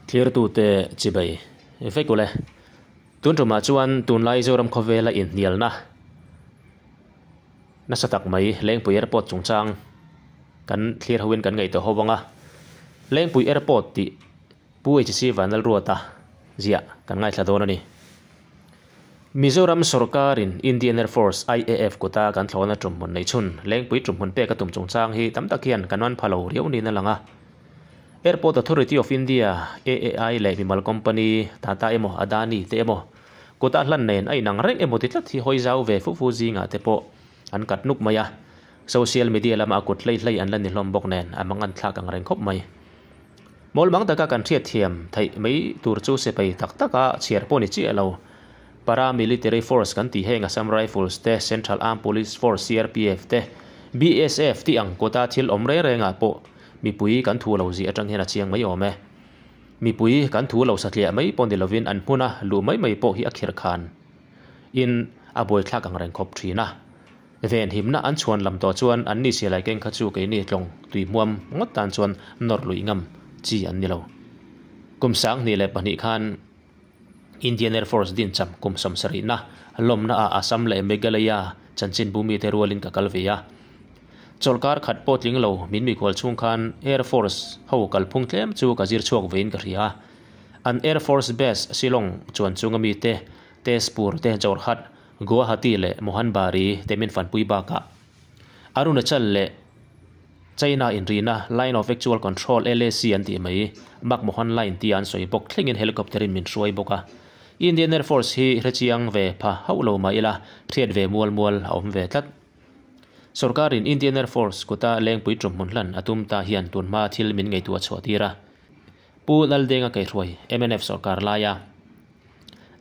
Thlirtute chibai vek ule. Tun tumah chuan tunlai Zoram khawvela inhnialna nasa tak mai Lengpui Airport chungchang kan thlir hoin kan ngaihtuah ho vang a. Lengpui Airport tih Pu HC Vanlalruata ziah kan ngaithla dawn a ni. Mizoram sorkarin Indian Air Force, IAF, kuta kan thlawhna tumhmun nei chhun Lengpui tumhmun pek a tum chungchang hi tam tak hian kan man pha lo riau niin a lang a. Airport Authority of India, AAI, leh mimal company Tata emaw Adani te emaw kuta hlan nen a inang reng emaw ti tlat hi hawi zau ve fu fu zingah te pawh an kat nuk mai a. Social media lama a kut hlei hlei an la ni hlawm bawk nen a mang an thlak ang reng khawp mai. Mawlmang taka kan hriatthiam theih mai tur chu sipai tak taka chhiar pawh ni chiah lo. Paramilitary force kan tih heng Assam Rifles te, Central Armed Police Force, CRPF, te, BSF tih ang kawta thil awm reng rengah pawh mipui kan thu lo zih atang hian a chiang mai awm e. Mipui kan thu lo satliah mai pawh ni lovin an hmuna luh mai mai pawh hi a khirh khan in a buaithlak ang reng khawp thin a. Ven himna an chhuan lam tawh chuan an ni sialai keng kha chu keini tlawng tui hmuam ngawt tan chuan nawr luih ngam chi an ni lo. Kum 2002 khan Indian Air Force din cham kum 70na lawmna ah Assam leh Meghalaya chanchinbu mite rualin ka kal ve a. Chawlhkar khat pawh tling lo min mikhual chhung khan Air Force ho kalphung tlem chu ka zir chhuak vein ka hria. An Air Force Base Shillong chuan chunga mite Tezpur te Jorhat Guwahati leh Mohanbari te min fanpui bakah Arunachal leh China inrina Line of Actual Control, LAC, an tih mai, McMahon Line tia an sawi bawk thlengin helicopter in min hruai bawk a. Indian Air Force hi hrechiang ve pha hauh lo mah ila hriat ve mual mual a awm ve tlat. Sorkarin Indian Air Force kuta lengpui tumhmun hlan a tum ta hian tunhma thil min ngaihtuah chhuah tir a. Pu Laldenga kaihruai mnf sorkar laia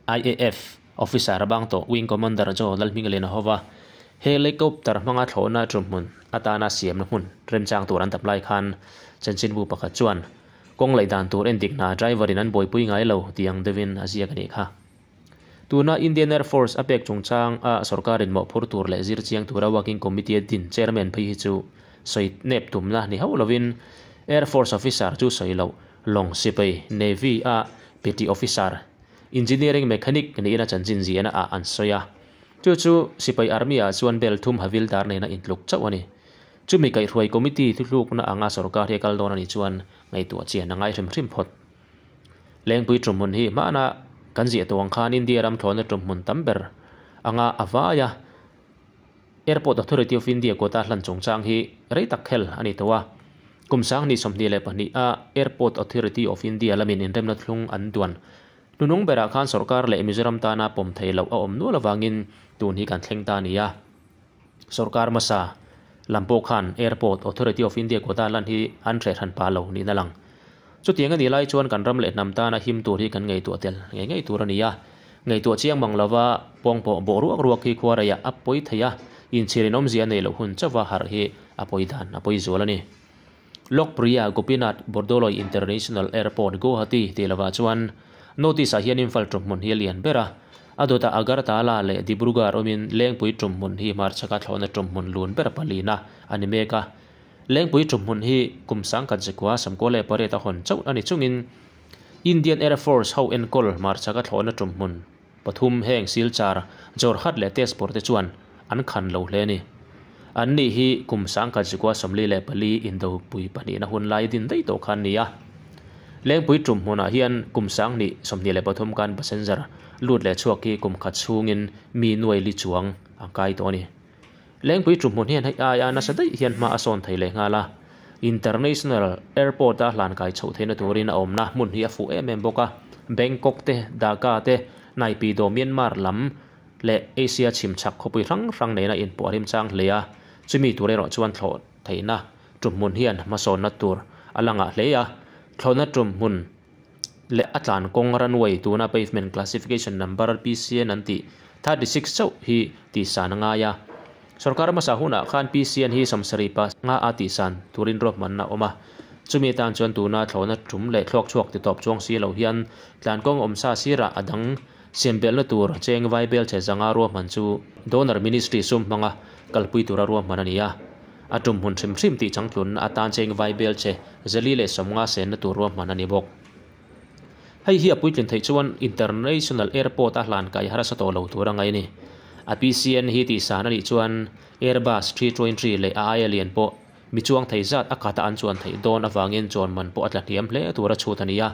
IAF officer bang tawh Wing Commander Joe Lalhmingliana hova helicopter hmanga thlawhna tumhmun atana siamna hmun remchang tur an dap lai khan chanchinbu pakhat chuan kawng laih dan tur endik hna driver in an buaipui ngai lo tih ang deuhin a ziak a nih kha. Tuna Indian Air Force a pek chungchang a sorkarin mawhphur tur leh zir chiang tura Working Committee a din chairman phei hi chu sawi nep tumna ni hauh lovin Air Force officer chu sawi loh lawng sipai Navy a Petty Officer, Engineering Mechanic niin a chanchin ziahna ah an sawi a. Chu chu sipai Army ah chuan bel thum havil dar nena intluk chauh a ni. Chumi kaihhruai committee thutlukna anga sorkar hi a kal dawn a nih chuan ngaihtuah chian a ngai hrim hrim phawt. Lengpui tumhmun hi hmana kan ziah tawh ang khan India ram thlawhna tumhmun tam ber anga a vai a, Airport Authority of India quota hlan chungchang hi rei tak khel a ni tawh a. Kum 2022 a Airport Authority of India lamin inremna thlung an duan hnunung berah khan sorkar leh Mizoram tana pawm thei loh a awm nual avangin tun hi kan thleng ta a ni a. Sorkar hmasa lam pawh khan Airport Authority of India quota lan hi an hreh hran pah lo niin a lang. Chutiang a nih lai chuan kan ram leh hnam tana him tur hi kan ngaihtuah tel ngei ngei tur a ni a. Ngaihtuah chiang mang lova pawng pawh bawh ruak ruak hi khua reiah a pawi thei a, inchhirin awmzia nei loh hun chauha harh hi a pawi dan a pawi zual a ni. Lokpriya Gopinath Bordoloi International Airport, Guwahati tih lovah chuan Notice ah hian Imphal tumhmun hi a lian ber a, a dawtah Agartala leh Dibrugarh awmin Lengpui tumhmun hi hmarchhaka thlawhna tumhmun lun ber palina a ni mek a. Lengpui tumhmun hi kum 1998 a hawn chauh a ni chungin Indian Air Force ho enkawl hmarchhaka thlawhna tumhmun pathum heng Silchar, Jorhat leh Tezpur te chuan an khan lo hle a ni. An nih hi kum 1944 Indopui pahnihna hun lai din daih tawh kha an ni a. Lengpui tum hmunah hian kum 2023 khan passenger lut leh chhuak hi kum khat chhungin mi nuai li chuang a kai tawh a ni. Lengpui tum hmun hian hei aia nasa daih hian hma a sawn thei leh nghal a. International Airport a hlan kai chhoh theihna turin a awmna hmun hi a fuh em em bawk a. Bangkok te, Dhaka te, Naypyidaw Myanmar lam leh Asia chhim chhak khawpui hrang hrang nena inpawh a rimchang hle a. Chumi tur erawh chuan thlawh theihna tum hmun hian hmasawnna tur a la ngah hle a. Thlawhna tum hmun leh a tlan kawng runway tuna pavement classification number PCN an tih 36 chauh hi tihsan a ngai a. Sorkar hmasa hunah khan PCN hi 70 pa nga a tihsan turin ruahmanna a awm a. Chumi atan chuan tuna thlawhna tum leh thluak chhuak ti tawp chuang si lo hian tlan kawng awmsa sirah a dang siambelhna tur cheng vaibel che zanga ruahman chu Donor Ministry sum hmanga kalpui tura ruahman a ni a. A tum hmun hrim hrim tih changtlunna atan cheng vaibel che 450 senna tur ruahman a ni bawk. Hei hi a puitlin theih chuan International Airport a hlan kai harsa tawh lo tur a ngaih a ni. A PCN hi tihsan a nih chuan Airbus 320 leh a aia lian pawh mi chuang thei zat a khat a an chuan theih dawn avangin chuan man pawh a tla hniam hle tur a chhut a ni a.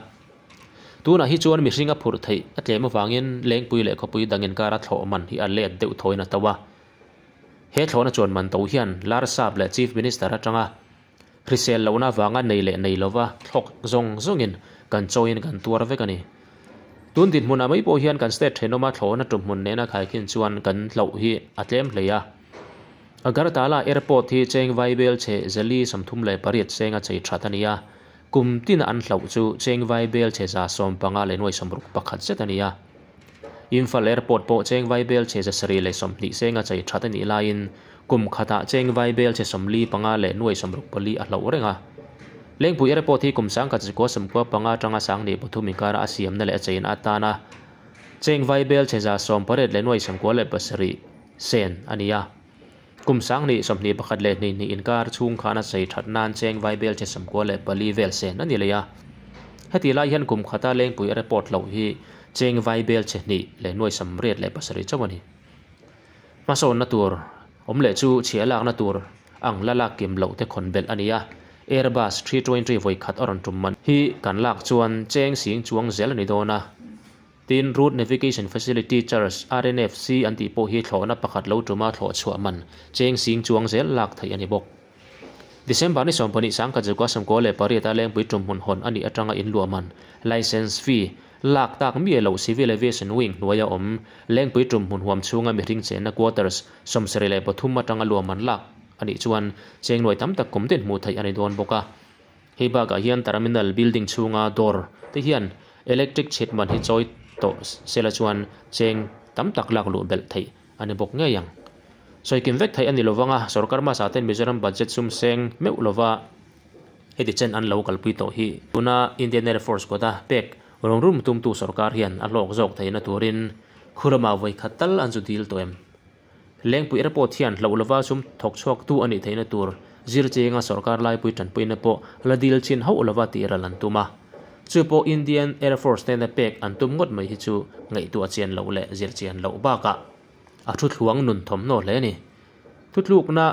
Tunah hi chuan mihring a phurh theih a tlem avangin Lengpui leh khawpui dang inkara thlawh man hi a let deuh thawiin a to a. He thlawhna chuan man to hian Larsap leh Chief Minister atanga Hrisel lohna avanga nei leh nei lova thlawk zawng zawngin kan chawiin kan tuar vek a ni. Tun dinhmunah mai pawh hian kan state thenawma thlawhna tumhmun nena khaikhin chuan kan hlauh hi a tlem hlei a. Agartala Airport hi cheng vaibel chhe zali 38 senga chei that a ni a, kum tina an hlauh chu cheng vaibel chhe 156.1 zet a ni a. Imphal Airport pawh cheng vaibel chhe 720 senga chei that a nih laiin kum khatah cheng vaibel chhe 45,604 a hlauh reng a. Lengpui Airport hi kum 1995 atanga 2003 inkara a siamna leh a cheina atana cheng vaibel chhe 189,7 sen a ni a. Kum 2021 leh 22 inkar chhung khan a chei that nan cheng vaibel chhe 94 vel sen a ni leh a. Heti lai hian kum khata Lengpui Airport loh hi cheng vaibel chhe 2,807 chauh a ni. Hmasawnna tur awm leh chu chhia lakna tur ang la lak kim loh te khawn belh a ni a. Airbus 320 vawi khat a rawn tum man hi kan lak chuan cheng sing chuang zel a ni dawn a. Tin, Route Navigation Facility Charge, RNFC, an tih pawh hi thlawhna pakhat lo tuma thlawh chhuah man cheng sing chuang zel lak theih a ni bawk. December ni 12 1998 a Lengpui tumhmun hawn a nih atanga inluah man, Licence fee, lak tak mi loh Civil Aviation Wing hnuaia awm Lengpui tumhmun huam chhunga mihring chenna quarters 73 atanga luah man lak a nih chuan cheng nuai tam tak kum tin hmuh theih a ni dawn bawk a. Hei bakah hian terminal building chhunga dawr te hian electric chhit man hi chawi tawh sela chuan cheng tam tak lak luh belh theih a ni bawk ngei ang. Sawikim vek theih a ni lovang a, sorkar hmasa ten Mizoram budget sum seng meuh lova heti chen an lo kalpui tawh hi tuna Indian Air Force kawta pek rum rum tumtu sorkar hian a hlawk zawk theihna turin khurama vawi khat tal an zu dil tawh em? Lengpui Airport hian hlauh lova sum thawk chhuaktu a nih theihna tur zir chenga sorkar laipui tanpuina pawh la dil chin hauh lova tih ral an tum a. Chu pawh Indian Air Force nena pek an tum ngawt mai hi chu ngaihtuah chian loh leh zir chian loh bakah a thu thluang nun thawmhnaw hle a ni. Thutlukna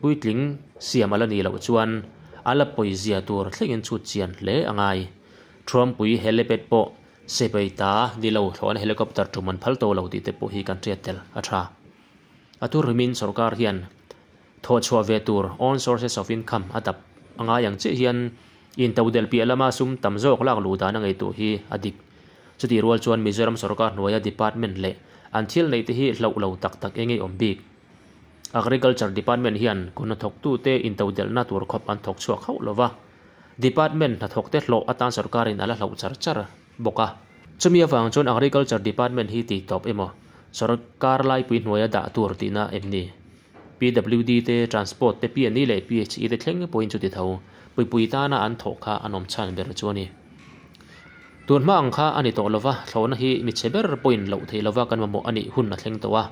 puitling siam a la nih loh chuan a la pawizia tur thlengin chhut chian hle a ngai. Thuampui helipad pawh Sipai ta ni lo thlawhna helicopter tum an phal tawh lo tih te pawh hi kan hriat tel a tha. A tur rimin sorkar hian thawhchhuah ve tur own sources of income a dap a ngai ang chiah hian intodelh piah lama sum tam zawk lak luh dan a ngaihtuah hi a dik. Chutih rual chuan Mizoram sorkar hnuaia department leh an thil neih te hi hlauh lo tak tak eng ngei awm bik. Agriculture department hian kut hnathawktute intodelhna tur khawp an thawk chhuak hauh lo va. Department hnathawkte hlawh atan sorkarin a la hlauh char char bawk a. Chumi avang chuan Agriculture Department hi tih tawp emaw sorkar laipui hnuaia dah tur tihna em ni? PWD te, Transport te, PNE leh PHE te thleng pawhin chuti tho puipui tana an thawh kha an awm chhan ber chu a ni. Tun hma ang kha a ni tawh lova, thlawhna hi michhe ber pawhin loh theih lova kan mamawh a nih hun a thleng tawh a.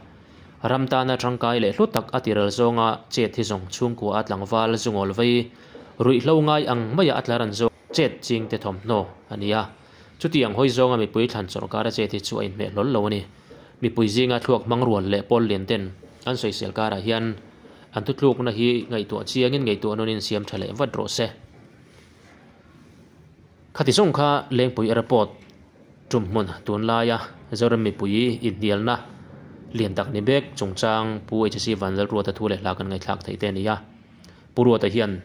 Ram tana tangkai leh hlu tak a tiral zawnga chet hi zawng chhungkua a tlangval zungawl vei ruihhlo ngai ang maia a tlar an zawk chet ching te thawmhnaw a ni a. Chutiang hawi zawnga mipui thlan sawrkar a chet hi chu a inhmeh hlawl lo a ni. Mipui zinga thluak hmang rual leh pawl lian ten an sawisel karah hian an thutlukna hi ngaihtuah chiangin ngaihtuah nawnin siam tha leh vat rawh se. Khati zawng kha Lengpui Airport tumhmun tunlaia Zoram mipui inhnialna lian tak ni mek chungchang Pu HC Vanlalruata thu leh hla kan ngaihthlak theih te a ni a. Pu Ruata hian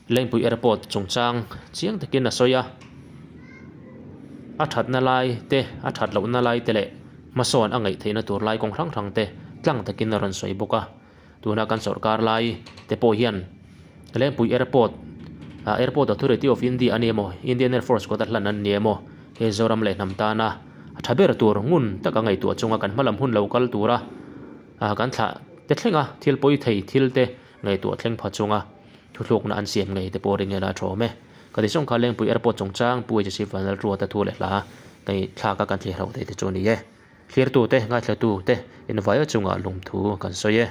Lengpui Airport chungchang chiang takin a sawi a, a thatna lai te, a that lohna lai te leh hmasawn a ngaih theihna tur lai kawng hrang hrang te tlang takin a rawn sawi bawk a. Tuna kan sorkar lai te pawh hian Lengpui Airport ah Airport Authority of India a ni emaw Indian Air Force kawta hlan an ni emaw he Zoram leh hnam tana a tha ber tur ngun taka ngaihtuah chunga kan hmalam hun lo kal tura ah kan thlah te thlenga thil pawi thei thil te ngaihtuah thleng pha chunga thuthlukna an siam ngei te pawh ring ila a tha awm e. Ka ti sawng kha Lengpui Airport chungchang Pu HC Vanlalruata thu leh hla ngaihthlak a kan thlir ho thei te chu a ni e. Thlirtute, ngaithlatute, invaia chungah lungthu kan sawi e.